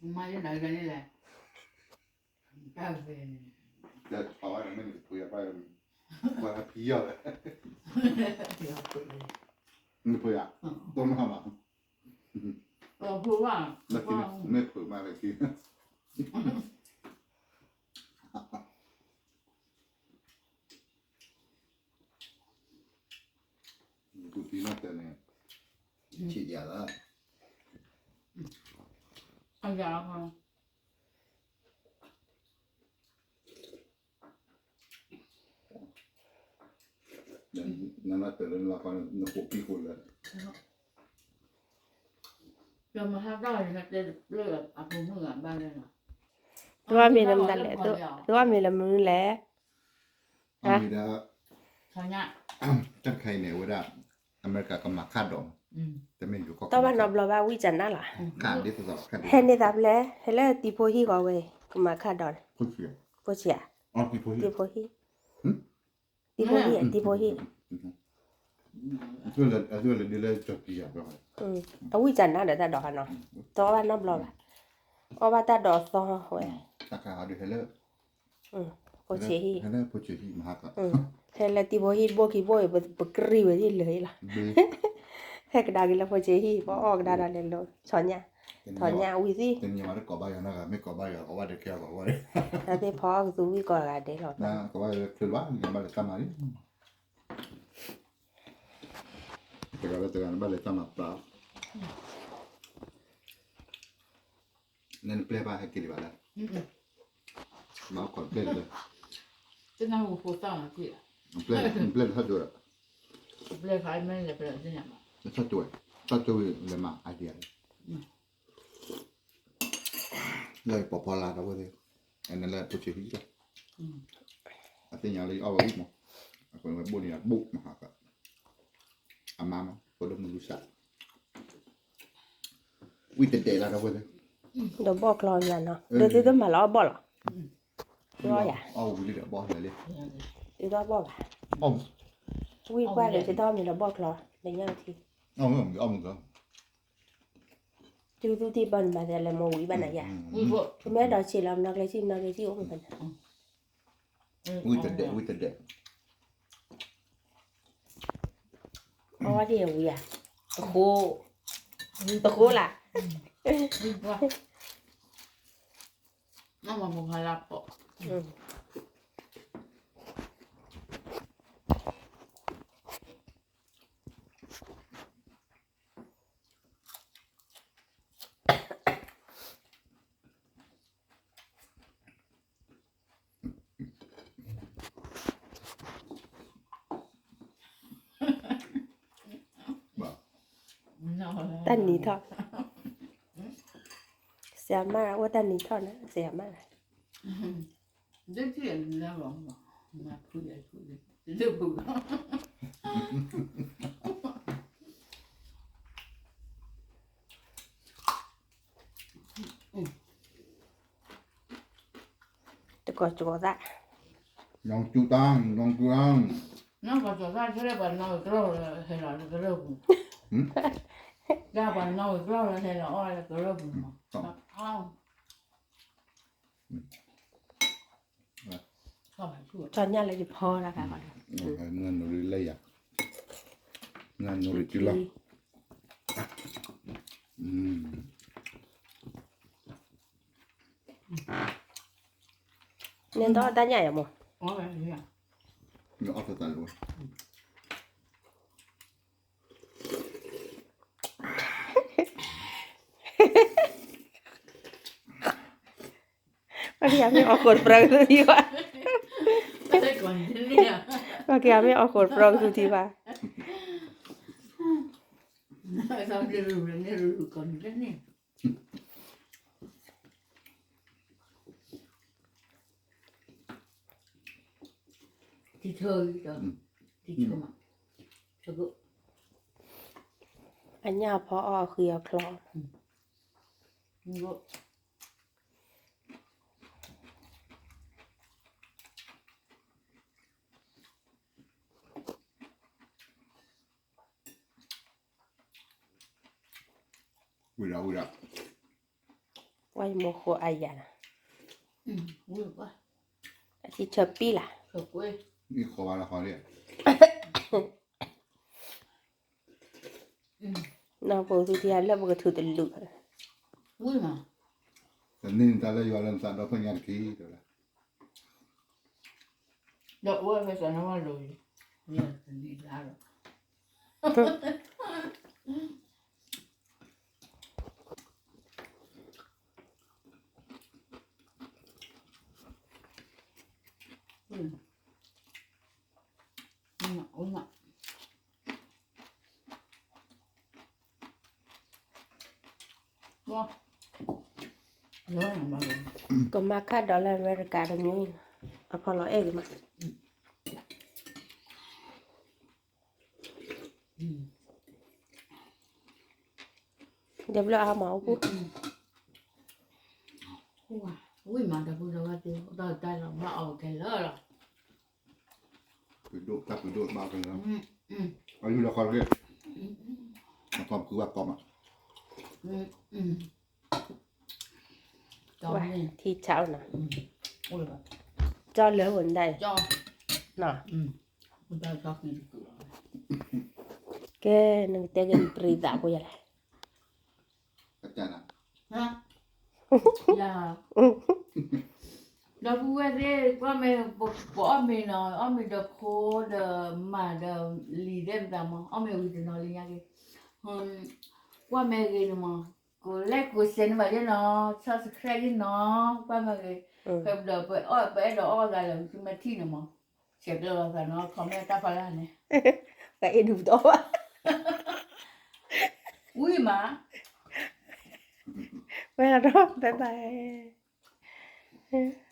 မၤယဲဒၣ်ဂၤန့ၣ်လဲၣ်, တၢ်ဝဲ, တၢ်ထီၣ်ဝဲန့ၣ်မ့ၢ်နကပှ့ၤအပၢ်, ပှၤဖံယီၢ်ဝဲ, နပှ့ၤဧါ, တိၢ်နီၣ်ဘၣ်, မ့ၢ်ဖုးမးလၢခံ ပူၤတံၢ်နီၢ်တဲန့ၣ်, ဆံးယၤလီၤ, အယၤလီၤ, နနၢ်တဲလၢနလီၤခီန့ၣ် နဃိးကံၢ်ဃိးလၢ တဘၣ်မ့ၢ်လၢမနုၤလဲၣ်, တဘၣ်မ့ၢ်လၢမနုၤလဲၣ်, အမ့ၢ်ဒၣ်, တၢ်တခါအံၤန့ၣ် အဝဲဒၣ် အမဲရကၤကမၤခၣ်ဒိး, တမ့ၢ်ယိၤကီၢ် တဘၣ်နီတဘျီဘၣ် ဝံၣ်ကနၣ်လီၤ, ဟဲန့ၢ်သးဖျဲၣ်, ဟဲလၢတံၤဖိဟံၣ်ဃီဝဲ ကမၤခၣ်ဒိးန့ၣ်, ဖိဆံး, တံၤဖိဟံၣ်, တံၤဖိဟံၣ်, တံၤဖိဟံၣ် အဝံၣ်ကနၣ်ဒီးတၢ်ဒိးခါနီၤ, တအီၣ်ဘၣ်နီတဘျီဘၣ်, တအီၣ်ဘၣ်တၢ်ဒိးသီဝဲ, ဖိဆံးဟံၣ်, ဟဲလၢတံၤဖိဟံၣ်တဘိခံဘိအံၤ ပကြံၢ်ဝဲဒ်လၢာ်လီၤ, ဟဲကဒါက့ၤလၢဖိဆံးဟံၣ် ပအီၣ်ကဒါဒီးလဲၤလိၤ, ဆီညၣ်, ဆီညၣ်ဝံၤသံ, တနံၤမးတကိးဘၣ်ယၤနီတဂၤ မ့ၢ်ကိးဘၣ်ယၤ ကိးဘၣ်တကဲကိးဘၣ်, တၢ်သ့ၣ်ဖီအီၣ်ကသူဝံၣ်ကိးဂၤဒဲးလီၤ, ကိးဘၣ်ယၤလၢချုးဘၣ် နဘၣ်လဲၤတၢ်မၤလံ တဂၤလၢတဂၤန့ၣ် ဘၣ်လဲၤတၢ်မၤပျၢ်, နနပျဲၢ်ဘၣ်ဟဲက့ၤဒံးဘၣ်လၢ, မၤအီၣ်ကိးပျဲၢ်လၢ, နပျဲၢ်လၢထီၣ်ကၠိဒီး, ထီၣ်ကၠိဝဲ, ထီၣ်ကၠိဝဲလဲၤမၤ idea လၢ လၢပိာ်ဖီလာ်ဒီးဝဲသ့ၣ်, အန့ၣ်လၢဖိဆံးဟံၣ်လီၤ, အသ့ၣ်ညါလၢယအီၣ်ဝဲဝံၣ်မး, အဃိန့ၣ်ဝဲဘိၣ်န့ၣ်ဘိၣ်မးဟးက, အမါမး ဖိဒိၣ်မုၢ်လူစး, ဝံၣ်တဒဲးလၢဒီးဝဲသ့ၣ်, ဒီးဘီၣ်ကျီယၤနီၤ ဒ်သုတမၤလီၤအီၣ်ဘီၣ်လီၤ, ယၤ, သုတအီၣ်ဘီၣ်ဘၣ်, ဝံၣ်ပှၢ်ဒီးသုတအီၣ်မ့ၤဒီးဘီၣ်ကျီ, လၢညါထံ တုၤသုထံၣ်ဘၣ်နမၤသးလဲၤမၤ ဝံၤဘၣ်နၤယၤ, ပမ့ၢ်အဲၣ်ဒိးဆံးလီၤ မနီကျဲဆံၣ် မနီကျဲဆံၣ်အိၣ်မးဖဲန့ၣ်, ဝံၣ်တဒဲး ဝံၣ်တဒဲး, အဝဲသ့ၣ်ဝံၤဧါ, တဃိ, တဃိလၢ်, တၢ်နံၤထီၣ်, ဆရာမ အိၣ်တၢ်နံၤထီၣ်န့ၣ် ဆရာမ တကိးကၠိသၣ်, လီၤကၠူတၢ်, လီၤကၠူတၢ်, နီၢ်ကီၢ်ကၠီၤသၣ်ထဲလၢပှၤနီၣ်ဝဲကျီၢ်လၢဟဲလီၤလၢကရၢၢ်ပူၤ, ပှၤနီၣ်ဝဲကျီၢ်လၢဟဲလီၤအီၣ်လၢကရၢၢ်ပူၤမး, ကၠီညၣ်လၢယဖီတၢ်ခါ, နနူရံလၢယၤ, နနူရံတုၤလီၤ, နတအီၣ်တၢ်ညၣ်ယၤမး, နအီၣ်သတးလီၤဝဲ ပှၤကယၤမ့ၢ်အီၣ်ဃိးတပြၢကသူထံဘၣ်, ပှၤကယၤမ့ၢ်အီၣ်ဃိးတပြၢကသူထံဘၣ်, အညၣ်ဖီအီၣ်ဃံအီၤချီ ဝံၤဒီး ဝံၤဒီး, ဝါယမိၢ်ဃိအယၤ, အထံဆၢပံလၢ်, နီၢ်ပူၤသုထံလၢပကထူတလူၢ်, တနံၤနသးလၢယွၤလၢနသးဒီဖျၢၣ်ညါတက့ၢ်, ဒီးအိၣ်ဝဲဖဲသးနဝၢ်လိၤအံၤ, တနံၤသးဒီး ကမၤခါဒီးလၢအမဲရကၤတမံၤ, အဖီလီၤအဲၣ်ဂ့ၤမး, ဒဲဘျီအါမးအိၣ်ပူၤ, ဝံၤမးဒီပုၢ်ဒီဝဲၢ်သ့ၣ်, ဒီးတၢ်လီၤဘၣ်အီၤခဲလၢာ်လီၤ, ပဒိၣ်တၢ်ပဒိၣ်ဘၣ်ခဲလၢာ်, အလုၢ်လီၤခီတက့ၢ်, အကီၢ်ပခုဘၣ်ကီမး, ထံဆးအိၣ်နီၤ, ကၠီလၢဝဲဒၣ်, ကဲ နကတဲက့ၤနပြံသးဖိယလဲၣ်, ဒီပုၢ်ဝဲၢ်သ့ၣ် ကွၢ်မ့ၢ် ပအီၣ်မ့ၤနီၤ, အီၣ်မ့ၤဒီးဖိဒီးမါဒီးလံၤသ့ၣ်မတၤမး, အီၣ်မ့ၤဝံၤတနီၤလံညါက့ၤ, ကွၢ်မ့ၢ်ဂ့ၤန့ၣ်မး, ကိးလဲၣ်ကိးစဲးန့ၣ်ဘၣ်ယဲနီၤ, subscribe ယဲနီၤ, ကွၢ်မ့ၢ်ဂ့ၤ, ပဒီးပအဲၣ်ဒိးအီၣ်အသးဒီးသုမ့ၢ်ထံၣ်န့ၣ်မး, ဆဲးကျၢလီၤသးနီၤ, comment တၢ်ဖီလာ်န့ၣ်, ပအဲၣ်ဒိးပတအီၣ်ဘၣ်, ဝံၤမး, ဝဲလီၤဒီး bye bye.